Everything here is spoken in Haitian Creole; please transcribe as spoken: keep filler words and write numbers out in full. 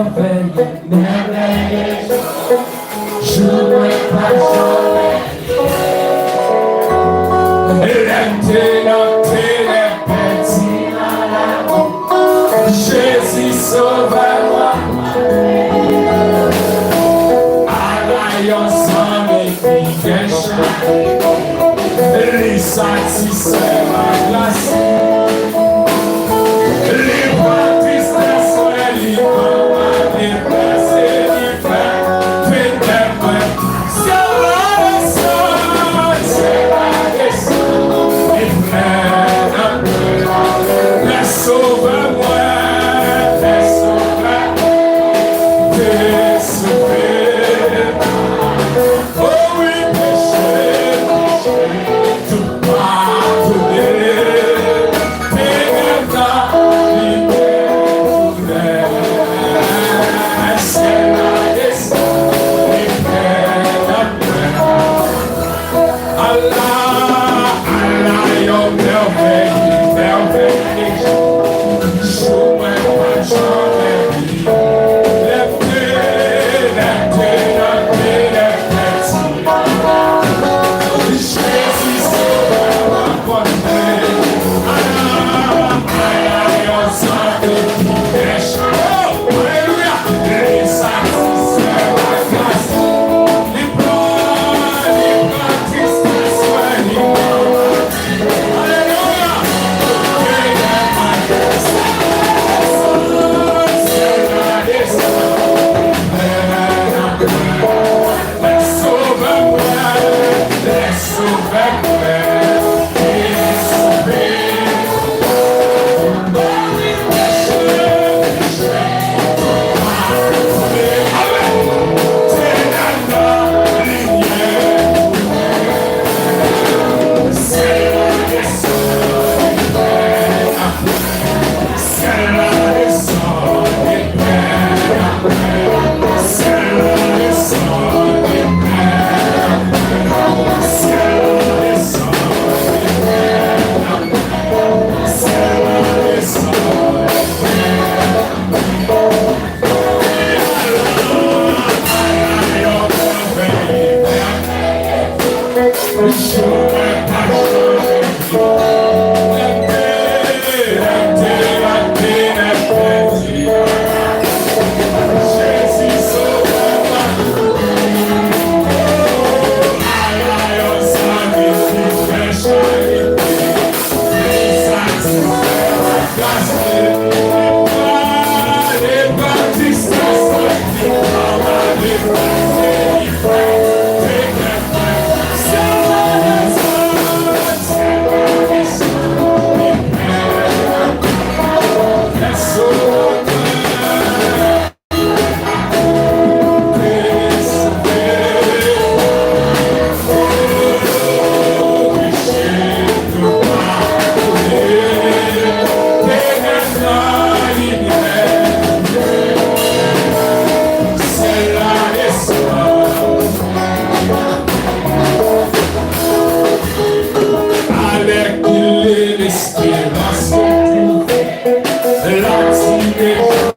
Mèvèye, mèvèye jou, jou mwen pa janm bliye. Lè m te nan tenèb pèdi nan lari, Jezi sovè mwen. Ala yon zanmi ki gen chak li satisfè pa gras li. Li pran tristès mwen, li ban mwen deplase, li fè tenèb mwen. Se la desann, se la desann, li plèn anpil. Lè sovè mwen, lè sovè mwen te sove. O wi, peche, peche, tout padone. Te gen tan li te tounen. Syèl la desann, li fè lanmè. Ala, ala, yon mèvèye, mèvèye jou, jou mwen pa janm bliye. Lè m te, lè m te nan tenèb pèdi, Jezi sovè mwen rankontre. Ala, ala, yon zanmi ki pèche. Oh, alelouya! Li satisfè pa gras li. Li pran, li pran tristès mwen, li pran. Alelouya! Sovè mwen, sovè mwen, sovè mwen. Alèkile lesperans retwouve, l ap di deja.